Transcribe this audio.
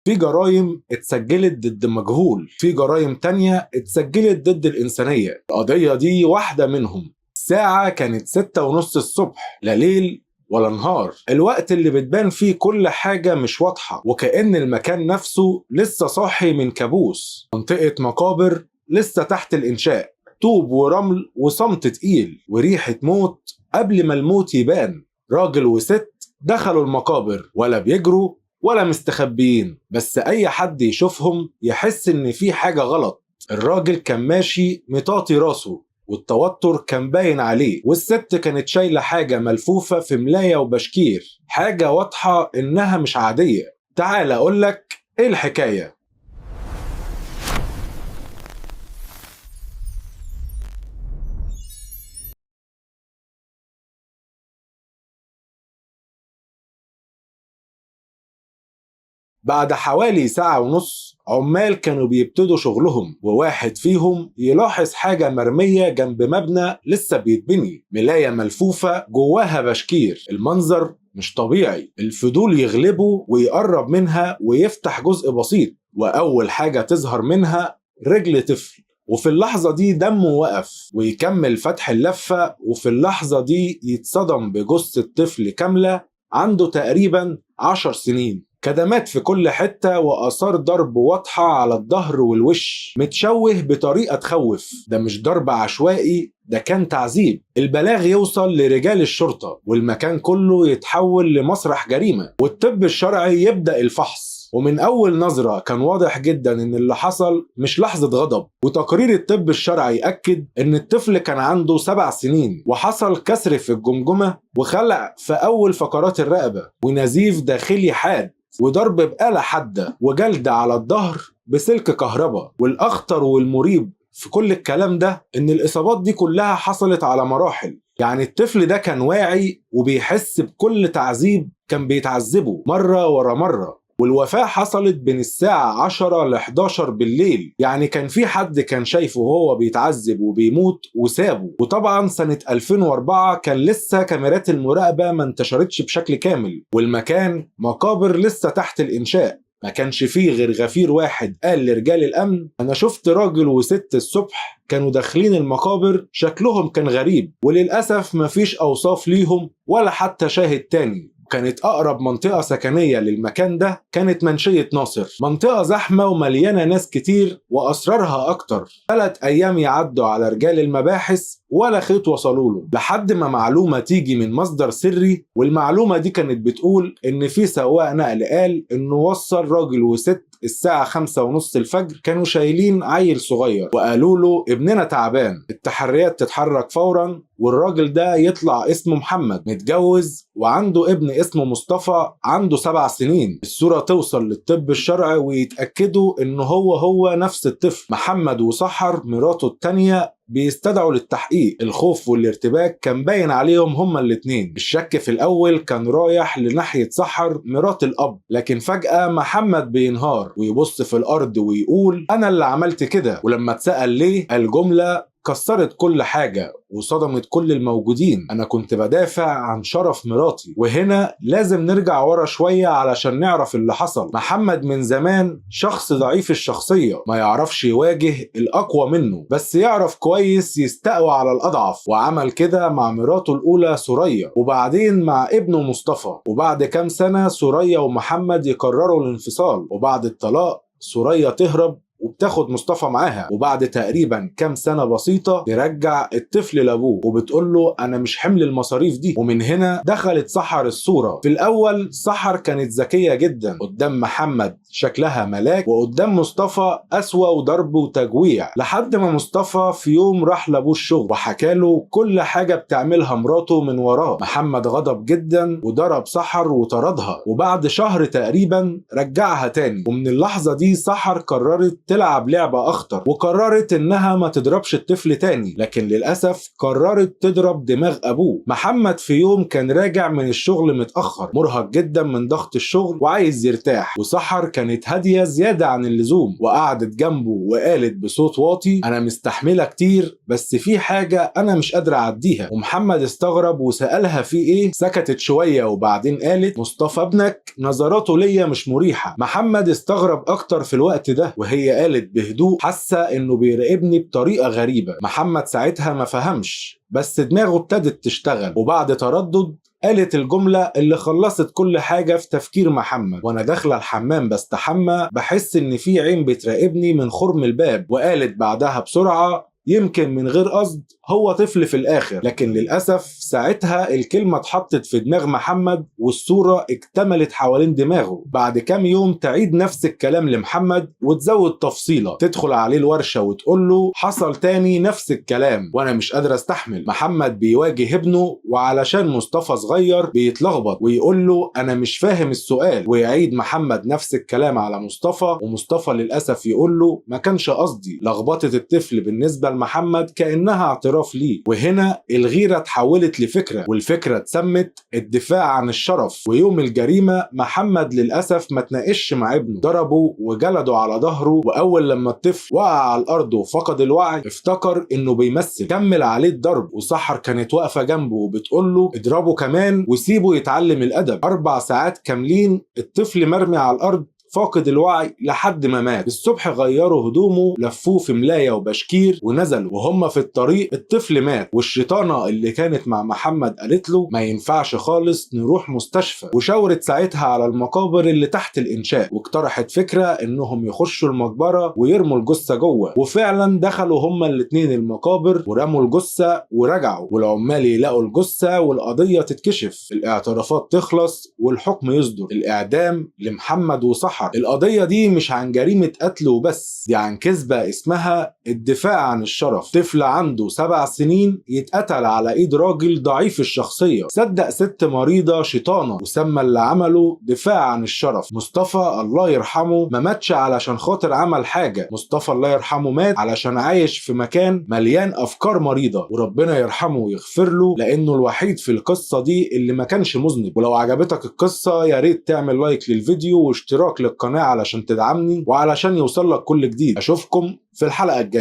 في جرائم اتسجلت ضد مجهول، في جرائم تانية اتسجلت ضد الإنسانية. القضية دي واحدة منهم. الساعة كانت 6:30 الصبح، لا ليل ولا نهار، الوقت اللي بتبان فيه كل حاجة مش واضحة، وكأن المكان نفسه لسه صاحي من كابوس. منطقة مقابر لسه تحت الإنشاء، طوب ورمل وصمت تقيل وريحة موت قبل ما الموت يبان. راجل وست دخلوا المقابر، ولا بيجروا ولا مستخبيين، بس أي حد يشوفهم يحس إن في حاجة غلط. الراجل كان ماشي مطاطي راسه والتوتر كان باين عليه، والست كانت شايلة حاجة ملفوفة في ملاية وبشكير، حاجة واضحة إنها مش عادية. تعال أقولك إيه الحكاية. بعد حوالي 1.5 ساعة عمال كانوا بيبتدوا شغلهم، وواحد فيهم يلاحظ حاجة مرمية جنب مبنى لسه بيتبني، ملاية ملفوفة جواها بشكير. المنظر مش طبيعي، الفضول يغلبه ويقرب منها ويفتح جزء بسيط، وأول حاجة تظهر منها رجل طفل. وفي اللحظة دي دمه وقف، ويكمل فتح اللفة، وفي اللحظة دي يتصدم بجثة طفل كاملة عنده تقريبا 10 سنين، كدمات في كل حتة وآثار ضرب واضحة على الظهر والوش، متشوه بطريقة تخوف. ده مش ضرب عشوائي، ده كان تعذيب. البلاغ يوصل لرجال الشرطة، والمكان كله يتحول لمسرح جريمة، والطب الشرعي يبدأ الفحص. ومن أول نظرة كان واضح جدا إن اللي حصل مش لحظة غضب، وتقرير الطب الشرعي أكد إن الطفل كان عنده 7 سنين، وحصل كسر في الجمجمة وخلع في أول فقرات الرقبة، ونزيف داخلي حاد، وضرب بآلة حادة، وجلد على الظهر بسلك كهرباء. والأخطر والمريب في كل الكلام ده إن الإصابات دي كلها حصلت على مراحل، يعني الطفل ده كان واعي وبيحس بكل تعذيب كان بيتعذبه مرة ورا مرة. والوفاة حصلت بين الساعة 10 ل 11 بالليل، يعني كان في حد كان شايفه وهو بيتعذب وبيموت وسابه. وطبعا سنة 2004 كان لسه كاميرات المراقبة ما انتشرتش بشكل كامل، والمكان مقابر لسه تحت الإنشاء، ما كانش فيه غير غفير واحد قال لرجال الأمن: أنا شفت راجل وست الصبح كانوا داخلين المقابر، شكلهم كان غريب، وللأسف مفيش أوصاف ليهم ولا حتى شاهد تاني. كانت أقرب منطقة سكنية للمكان ده كانت منشية ناصر، منطقة زحمة ومليانة ناس كتير وأسرارها أكتر. 3 أيام يعدوا على رجال المباحث ولا خيط وصلوا له، لحد ما معلومة تيجي من مصدر سري، والمعلومة دي كانت بتقول إن في سواق نقل قال إنه وصل راجل وست الساعة 5:30 الفجر، كانوا شايلين عيل صغير، وقالوا له ابننا تعبان، التحريات تتحرك فورا، والراجل ده يطلع اسمه محمد، متجوز وعنده ابن اسمه مصطفى عنده 7 سنين. الصورة توصل للطب الشرعي ويتأكدوا ان هو نفس الطفل. محمد وسحر مراته التانية بيستدعوا للتحقيق. الخوف والارتباك كان باين عليهم هما الاتنين. الشك في الأول كان رايح لناحية سحر مرات الأب، لكن فجأة محمد بينهار ويبص في الأرض ويقول أنا اللي عملت كده. ولما اتسأل ليه، الجملة كسرت كل حاجة وصدمت كل الموجودين: أنا كنت بدافع عن شرف مراتي. وهنا لازم نرجع ورا شوية علشان نعرف اللي حصل. محمد من زمان شخص ضعيف الشخصية، ما يعرفش يواجه الأقوى منه، بس يعرف كويس يستقوى على الأضعف، وعمل كده مع مراته الأولى سوريا، وبعدين مع ابنه مصطفى. وبعد كام سنة سوريا ومحمد يقرروا الانفصال، وبعد الطلاق سوريا تهرب وبتاخد مصطفى معاها. وبعد تقريبا كام سنة بسيطة ترجع الطفل لابوه وبتقول له انا مش حمل المصاريف دي. ومن هنا دخلت سحر الصورة. في الاول سحر كانت ذكية جدا، قدام محمد شكلها ملاك، وقدام مصطفى قسوة وضرب وتجويع، لحد ما مصطفى في يوم راح لابوه الشغل وحكى له كل حاجة بتعملها مراته من وراه. محمد غضب جدا وضرب سحر وطردها، وبعد شهر تقريبا رجعها تاني. ومن اللحظة دي سحر قررت تلعب لعبة أخطر، وقررت إنها ما تضربش الطفل تاني، لكن للأسف قررت تضرب دماغ أبوه. محمد في يوم كان راجع من الشغل متأخر، مرهق جدا من ضغط الشغل وعايز يرتاح، وسحر كانت هادية زيادة عن اللزوم، وقعدت جنبه وقالت بصوت واطي: أنا مستحملة كتير، بس في حاجة أنا مش قادرة أعديها. ومحمد استغرب وسألها في إيه؟ سكتت شوية وبعدين قالت: مصطفى ابنك نظراته ليا مش مريحة. محمد استغرب أكتر في الوقت ده، وهي قالت بهدوء: حاسة إنه بيراقبني بطريقة غريبة. محمد ساعتها ما فهمش، بس دماغه ابتدت تشتغل، وبعد تردد قالت الجملة اللي خلصت كل حاجة في تفكير محمد: وانا داخلة الحمام بستحمى بحس ان في عين بتراقبني من خرم الباب. وقالت بعدها بسرعة: يمكن من غير قصد، هو طفل في الآخر. لكن للأسف ساعتها الكلمة اتحطت في دماغ محمد والصورة اكتملت حوالين دماغه. بعد كام يوم تعيد نفس الكلام لمحمد وتزود تفصيلة، تدخل عليه الورشة وتقول له: حصل تاني نفس الكلام وانا مش قادر استحمل. محمد بيواجه ابنه، وعلشان مصطفى صغير بيتلخبط ويقول له: انا مش فاهم السؤال. ويعيد محمد نفس الكلام على مصطفى، ومصطفى للأسف يقول له: ما كانش قصدي. لخبطة الطفل بالنسبة لمحمد كأنها اعتراف ليه، وهنا الغيرة اتحولت لفكرة، والفكرة اتسمت الدفاع عن الشرف. ويوم الجريمة محمد للأسف ما تناقش مع ابنه، ضربه وجلده على ظهره، وأول لما الطفل وقع على الأرض وفقد الوعي افتكر إنه بيمثل، كمل عليه الضرب، وسحر كانت واقفة جنبه وبتقول له: اضربه كمان وسيبه يتعلم الأدب. 4 ساعات كاملين الطفل مرمي على الأرض فاقد الوعي لحد ما مات. الصبح غيروا هدومه، لفوه في ملاية وبشكير ونزلوا، وهم في الطريق الطفل مات. والشيطانة اللي كانت مع محمد قالت له: ما ينفعش خالص نروح مستشفى، وشاورت ساعتها على المقابر اللي تحت الإنشاء، واقترحت فكرة انهم يخشوا المقبرة ويرموا الجثة جوه. وفعلا دخلوا هما الاتنين المقابر ورموا الجثة ورجعوا، والعمال يلاقوا الجثة والقضية تتكشف، الاعترافات تخلص والحكم يصدر، الإعدام لمحمد وسحر. القضية دي مش عن جريمة قتل وبس، دي عن كذبة اسمها الدفاع عن الشرف. طفل عنده 7 سنين يتقتل على ايد راجل ضعيف الشخصية، صدق ست مريضة شيطانة وسمى اللي عمله دفاع عن الشرف. مصطفى الله يرحمه ما ماتش علشان خاطر عمل حاجة، مصطفى الله يرحمه مات علشان عايش في مكان مليان أفكار مريضة، وربنا يرحمه ويغفر له لأنه الوحيد في القصة دي اللي ما كانش مذنب. ولو عجبتك القصة يا ريت تعمل لايك للفيديو واشتراك للقناة علشان تدعمني وعلشان يوصلك كل جديد. أشوفكم في الحلقة الجاية.